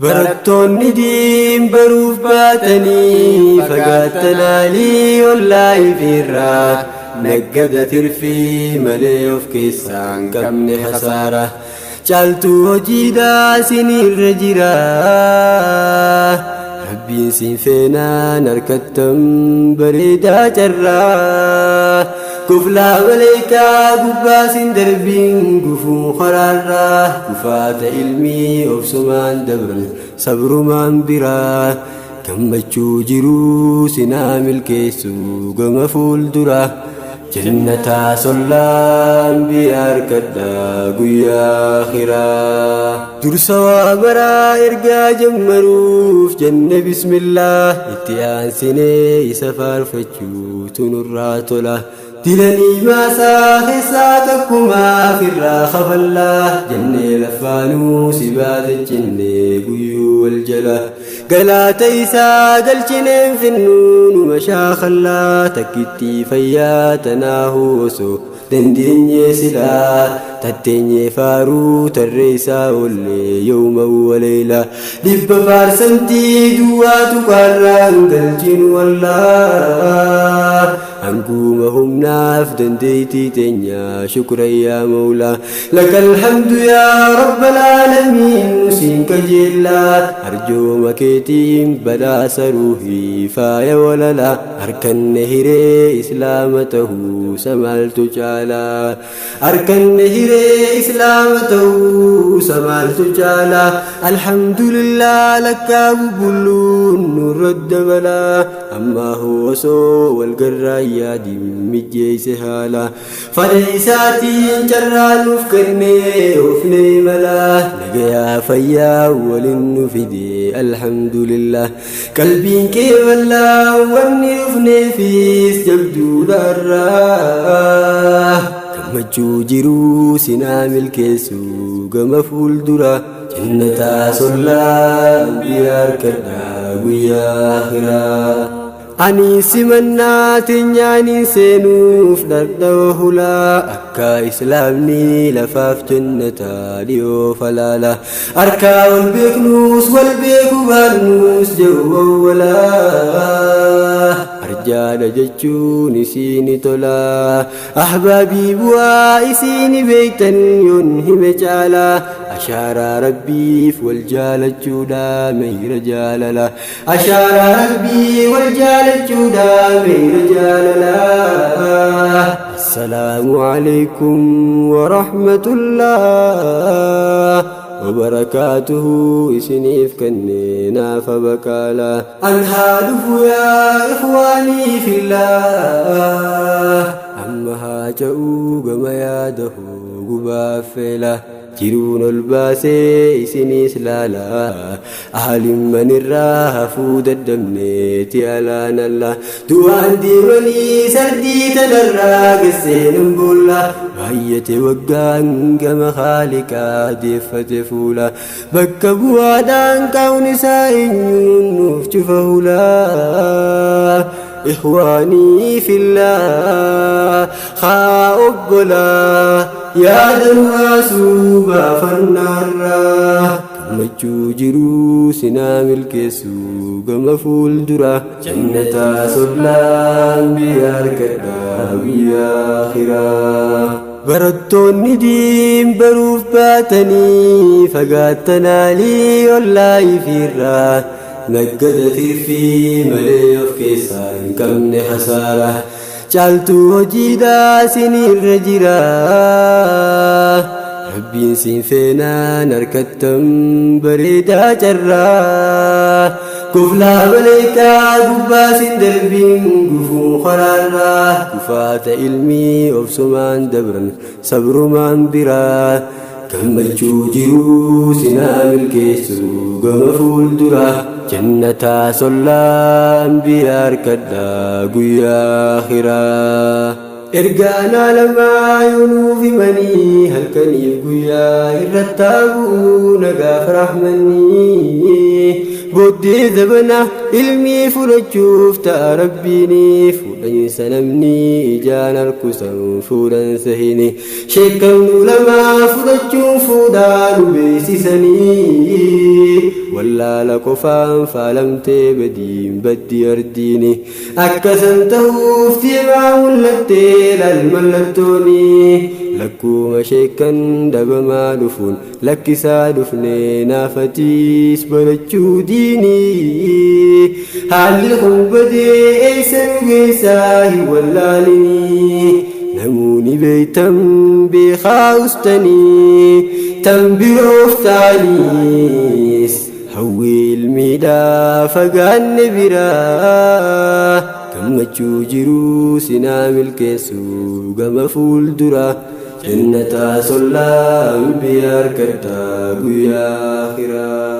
Barattoonni diin baruuf baatanii fagaattanaalii ollaa ifiirraa naggada tirfii malee of keessaa hin qabne hasaara. Caaltuu hojiidhaa sinirra jira. Rabbiin siin feenaan harkattan bareedaa carraa. Kuflaa maleekaa gubbaa siin darbiin gufuu karaarraa kufaata ilmii obsumaan dabran sabrumaan biraa gammachuu jiruu sinaa milkeessu gama fuuldura jannataa sollaan biyya harkadhaa guyyaa akhiraa. Dursa waa maraa ergaa jammaruuf jenne bismillah itti aansinee isa faarfachuutu nurraa tola. Dilanii maasaa keessaa tokkumaaf irraa kafallaa jennee lafaanuu si baatachinne guyyuu wal jala. Galaata isaa galchineen finnuu numa shaakallaa takkittii fayyaa tanaahuu osoo dandeenyee silaa tatteenyee faaruu tarree isaa oollee yooma waleela dhibba faarsantii duwwaa tuqaarraan galchinu wallaa hanguma humnaaf dandeeytii teenya shukran yaa mawlaa laka alhamdu yaa rabbal aalamiin nusiin kajeellaa arjooma keetiin badhaasa ruuhii faaya walalaa harkanne hiree islaama tahuu samaaltu caalaa harkanne hiree islaama tahuu samaaltu caalaa alhamdulillah lakkaa bubbulluun nurra dabalaa ammaa osoo walgarraa yaadin mijjeeyse haala fadha isaatiin carraa nuuf kennee ofnee malaa nagayaa fayyaa walin nu fide alhamdulillah qalbiin kee bal'aa wanni dhufneefis jabduudhaarraa gammachuu jiruu sinaa milkeessu gama fuuldura jannataa sollaa biyya harkadhaa guyyaa akhiraa. Ani simannaa teenyaaniin seenuuf dhadhawa hulaa akka islaamni lafaaf jannataa dhiyoo falaala harkaa wal beeknuus wal beeku baannuus jedhu awwalaa arjaadha jechuun isiini tolaa ahbaabii bu'aa isiini beektan yoon hime caalaa ashaaraa rabbiif wal jaalachuudha meeyra jaalala ashaaraa rabbii wal jaalachuudha meeyra jaalala assalaamu alaykum warahmatullah وبركاته إسنيف كنينا فبكالا أنهالف يا إخواني في الله أما هاجأوا قم ياده قبافلا jiruun ol baasee isinis laalaa ahlimman irraa hafuu daddabneeti alaanalla du'aan deemanii sardii tanarraa gasseenan boolla baay'ate waggaan gama haaliqaa deeffate fuula bakka bu'aadhaan qaawun isaa eenyuun nuuf cufa hulaa إخواني في الله خا أبلا يا دنواسو فالنار gammachuu jiruu sinaa milkeessu gama fuuldura jannataa sollaan biyya harkadhaa biyya akhiraa. Barattoonni diin baruuf baatanii fagaattanaalii ollaa ifiirraa naggada tirfii malee of keessaa hin qabne hasaara caaltuu hojiidhaa sinirra jira. Rabbiin siin feenaan harkattan bareedaa carraa kuflaa maleekaa gubbaa siin darbiin gufuu karaarraa kufaata ilmii obsumaan dabran sabrumaan biraa gammachuu jiruu sinaa milkeessu gama fuuldura jannataa sollaan biyya harkadhaa guyyaa akhiraa. Ergaan alamaa yoonuuf himanii halkaniif guyyaa irratti taa'uu nagaaf rahmanii booddee zabana ilmii fudhachuuf ta'a rabbiini fuudhansa namni ijaan harkusan fuudhansa hini sheekamnu lamaa fudhachuun fuudhaa nu beeksisanii. Wallaala qofaan faalamtee badiin baddi ardiini. Akkasan ta'uuf deemaa mul'attee laal mallattooni. Lakkuma sheekan dhabamaa dhufuun lakkisaa dhufnee naafatiis barachuu diinii. Haalli kun badee eessa nu geessaa hin wallaalinii. Namoonni beektan beekaa ustanii tan biroof ta'aniis hawwii ilmiidhaa fagaanne biraa gammachuu jiruu sinaa milkeessu gama fuuldura jannataa sollaa biyya harkattaa guyyaa akhiraa.